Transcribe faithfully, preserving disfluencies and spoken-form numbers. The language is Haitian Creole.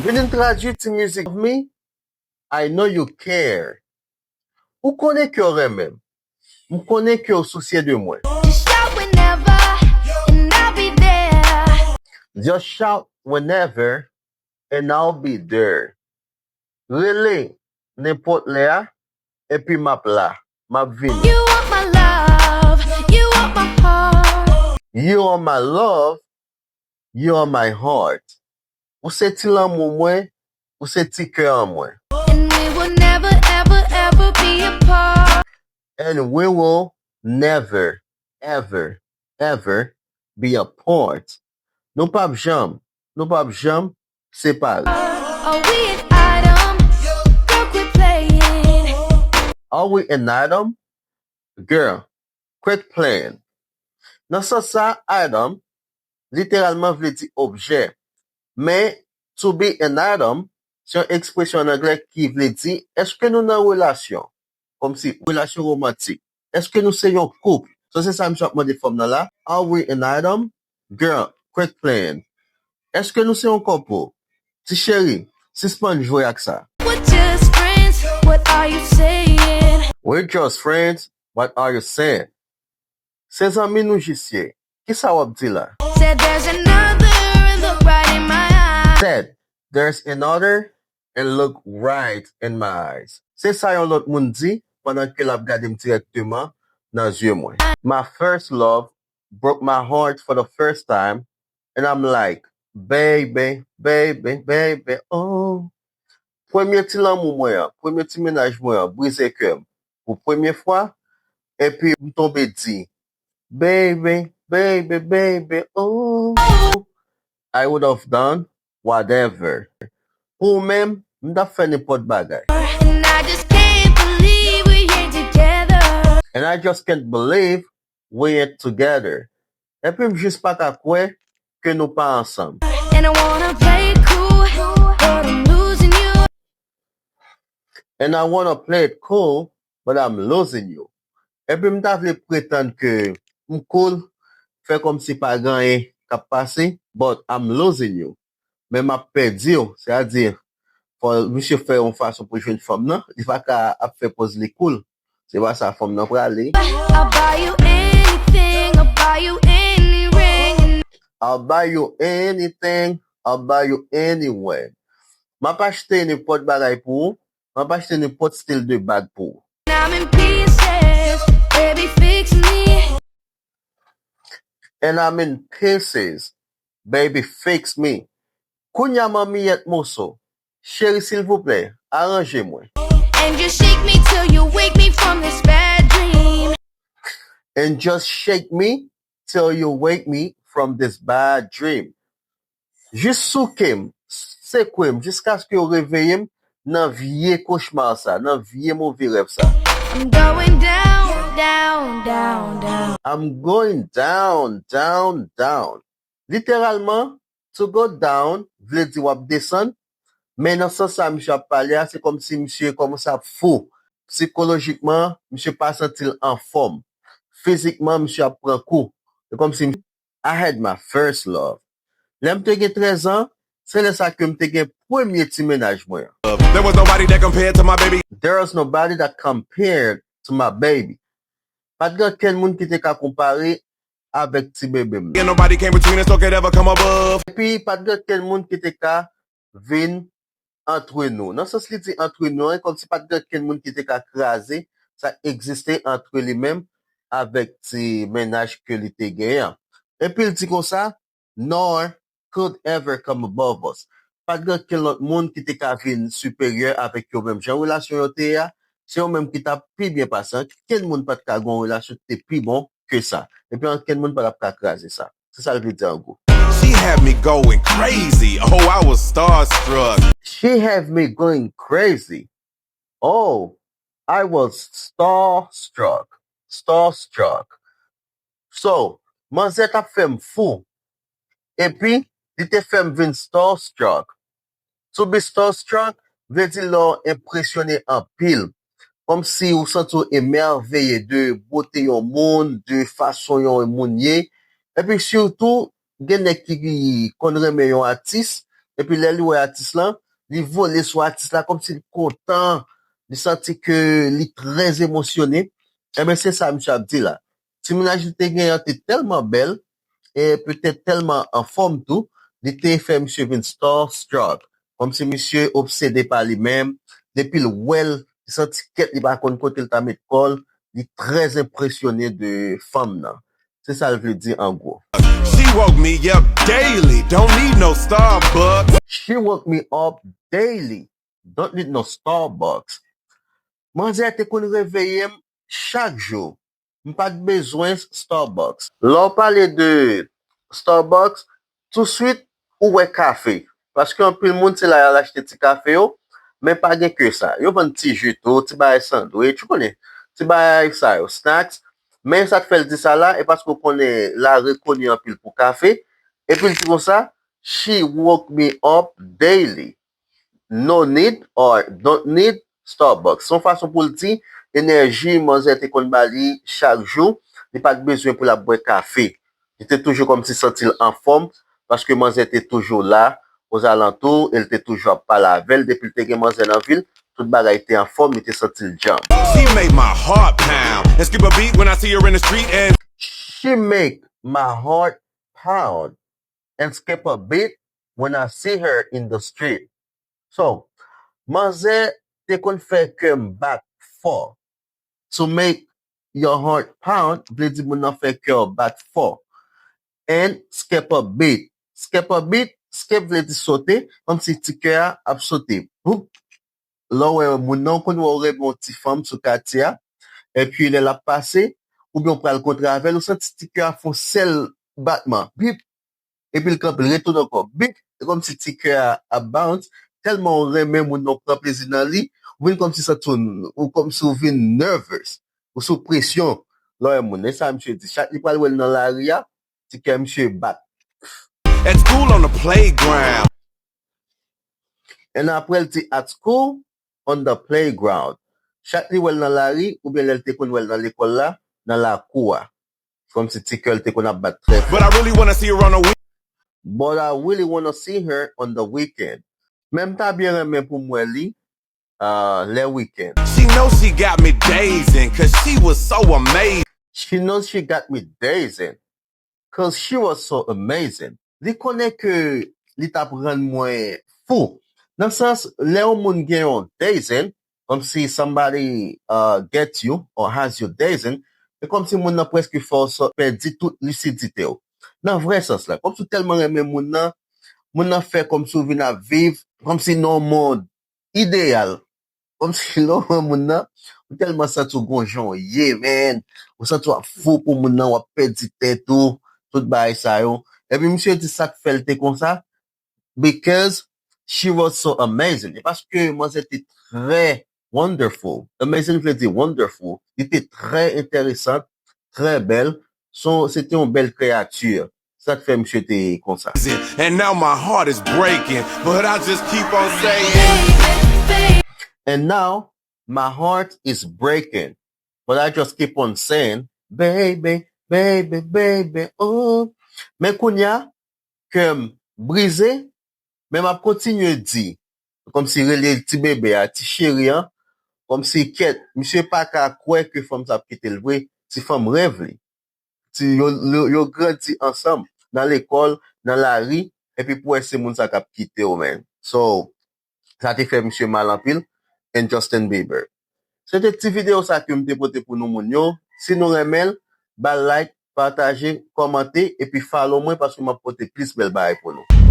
Vin n tradui ti mizik mi, I know you care. Ou konnen ke w renmen m. M konnen ke w sousye de mwen. Just shout whenever, and I'll be there. Just shout whenever and I'll be there. Rele nenpòt lè a, epi m ap la. M ap vini. You want my love, you want my heart. You are my love, you are my heart. Ou se ti lanmou mwen, ou se ti kè an mwen. And we will never, ever, ever be apart. And we will never, ever, ever be apart. Nou p ap janm, nou p ap janm separe. Are we an item? Girl, quit playing. Are we an item? Girl, quit playing. Nan sans sa, item literalman vle di objè. Men, to be an item se yon ekspresyon an anglè ki vle di, èske nou nan relasyon? Kòmsi, relasyon womantik. Èske nou se yon koup? So, se sa misye ap mande fanm nan la. Are we an item? Girl, quit playing. Èske nou se yon koup? Ti cheri, sispann jwe ak sa. We're just friends, what are you saying? We're just friends, what are you saying? Se zanmi nou jis ye. Kisa w ap di la? Said there's another look right in my eyes. Said, there's another and look right in my eyes. Se sa yon lòt moun di pandan ke l ap gade m dirèkteman nan zye mwen. My first love broke my heart for the first time and I'm like, baby, baby, baby, oh. Premye ti lanmou mwen an, premye ti mennaj mwen an brize kè m pou premye fwa, epi m tonbe di, baby, baby, baby, oh, I would have done whatever. Pou ou menm, m t ap fè nenpòt bagay. And I just can't believe we ain't together. And I just can't believe we ain't together. Epi m jis pa ka kwè ke nou pa ansanm. And I wanna play it cool, but I'm losing you. And I wanna play it cool, but I'm losing you. Epi m ta vle pretann ke m cool, fè kòmsi pa gen anyen k ap pase, but I'm losing you. Men m ap pèdi w, sètadi, fò misye fè yon fason pou jwenn fanm nan, li pa ka ap fè pòz li cool. Se pa sa fanm nan prale. I'll buy you anything, I'll buy you any ring. I'll buy you anything, I'll buy you anywhere. M ap achte nenpòt bagay pou ou, m ap achte nenpòt stil de bag pou ou. And I'm in pieces, baby, fix me. And I'm in pieces, baby, fix me. Kounye a m an miyèt moso. Cheri, silvouplè, aranje mwen. And just shake me till you wake me from this bad dream. And just shake me till you wake me from this bad dream. Jis souke m, sekwe m, jiskaske w reveye m nan vye kochma sa, nan vye move rèv sa. I'm going down, down, down, down. I'm going down, down, down. Literalman, to go down vle di w ap desann, men nan sans sa misye ap pale a, se kòmsi misye kòmanse ap fou. Sikolojikman, misye pa santi l anfòm. Fizikman, misye ap pran kou. Se kòmsi I had my first love. Lè m te gen trèz an, se lè sa ke m te gen premye ti mennaj mwen an. There was nobody that compared to my baby. There was nobody that compared to my baby. Pa t gen okenn moun ki te ka konpare avèk ti bebe m nan. And nobody came between us or could ever come above. Epi, pa t gen okenn moun ki te ka vin antre nou. Nan sans li di antre nou an, kòmsi pa t gen okenn moun ki te ka kraze sa k egziste antre li menm avèk ti mennaj ke li te genyen an. Epi l di konsa, nor could ever come above us. Pa t gen okenn lòt moun ki te ka vin siperyè avèk yo menm. Jan relasyon yo te ye a, se yo menm ki t ap pi byen pase. Ankenn moun pa t ka gen yon relasyon ki te pi bon ke sa. Epi ankenn moun pa t ap ka kraze sa. Se sa l vle di an gwo. She had me going crazy. Oh, I was starstruck. She had me going crazy. Oh, I was starstruck. Starstruck. So, manzè t ap fè m fou. Epi, li te fè m vin starstruck. To be starstruck vle di lè w enpresyone anpil. Kòmsi ou santi w emèveye de bote yon moun, de fason yon moun ye. Epi sitou, gen nèg ki konn renmen yon atis, Epi lè li wè atis lan, li vole sou atis la kòmsi li kontan, li santi ke li trè emosyone. Enben, se sa misye ap di la. Ti mennaj li te genyen an te tèlman bèl, e petèt tèlman anfòm tou, li te fè misye vin starstruck. Kòmsi misye obsede pa li menm, depi l wè l, li santi kèt li pa konn kote l ta met kò l, li trè enpresyone de fanm nan. Se sa l vle di an gwo. She woke me up daily, don't need no Starbucks. She woke me up daily, don't need no Starbucks. Manzè te konn reveye m chak jou. M pa t bezwen Starbucks. Lè w pale de Starbucks, touswit ou wè kafe. Paske anpil moun se la y al achte ti kafe yo, men pa gen ke sa. Yo vann ti ji tou, ti bagay sandwich, ou konnen, ti bagay sa yo, snacks. Men sa k fè l di sa la, e paske w konnen la rekoni anpil pou kafe. Epi l di konsa, she woke me up daily. No need or don't need Starbucks. Se yon fason pou l di enèji manzè te konn ba li chak jou, li pa t bezwen pou l ap bwè kafe. Li te toujou kòmsi santi l anfòm, paske manzè te toujou la, ozalantou, e l te toujou ap pale avè l. Depi l te gen manzè nan vi l, tout bagay te anfòm, li te santi l djanm. She make my heart pound and skip a beat when I see her in the street and She make my heart pound and skip a beat when I see her in the street. So, manzè te konn fè kè m bat fò. To make your heart pound vle di moun nan fè kè w bat fò. And skip a beat. Skip a beat, skip vle di sote, kòmsi ti kè a ap sote. Boup. Lè w wè moun nan, ou konn wè w renmen yon ti fanm sou katye a, epi lè l ap pase, oubyen w pral kontre avè l, ou santi ti kè a fè yon sèl batman. Bip! Epi l kanpe, l retounen ankò. Bip! E kòmsi ti kè a ap bounce. Tèlman w renmen moun nan, w pran plezi nan li, ou vin kòmsi santi w, ou kòmsi w vin nervous. Ou sou presyon. Lè w wè moun, e sa misye di. Chak li pral wè l nan lari a, ti kè misye bat. At school on the playground. And apre l di at school on the playground. Chak li wè l nan lari, oubyen lè l te konn wè l nan lekòl la, nan lakou a. Kòmsi ti kè l te konn ap bat trè fò. But I really wanna see her on the week. But I really wanna see her on the weekend. Men m ta byen renmen pou m wè li, ah, lè wikenn. She knows she got me dazing, cause she was so amazing. She knows she got me dazing, cause she was so amazing. Li konnen ke li t ap rann mwen fou. Nan sans, lè yon moun gen yon dazing, kòmsi somebody, uh, get you or has you dazing, e kòmsi moun nan prèske fè w sò-, pèdi tout lisidite w. Nan vrè sans la, kòmsi w tèlman renmen moun nan, moun nan fè kòmsi w vin ap viv, kòmsi nan yon mond ideyal. Kòmsi lè w wè moun nan, ou tèlman santi w gon jan w ye, man. Ou santi w ap fou pou moun nan, w ap pèdi tèt ou, tout bagay sa yo. Epi misye di sa k fè l te konsa, because she was so amazing. E paske manzè te trè wonderful. Amazing vle di wonderful. Li te trè enteresan, trè bèl. Se te yon bèl kreyati. Sa k fè misye te konsa. And now my heart is breaking, but I just keep on saying. And now my heart is breaking, but I just keep on saying, baby, baby, baby, oh. Men kounye a, kè m brize, men m ap kontinye di, kòmsi rele ti bebe a, ti cheri an, kòmsi kèt, misye pa ka kwè ke fanm sa ap kite l vre, ti fanm rèv li. Ti, yo, yo, yo grandi ansanm, nan lekòl, nan lari, epi pou wè se moun sa k ap kite w, man. So, sa te fè misye mal anpil, and Justin Bieber. Se te ti videyo sa ke m te pote pou nou moun yo. Si nou renmen l, ba l like, pataje, kòmante, epi follow mwen paske m ap pote plis bèl bagay pou nou.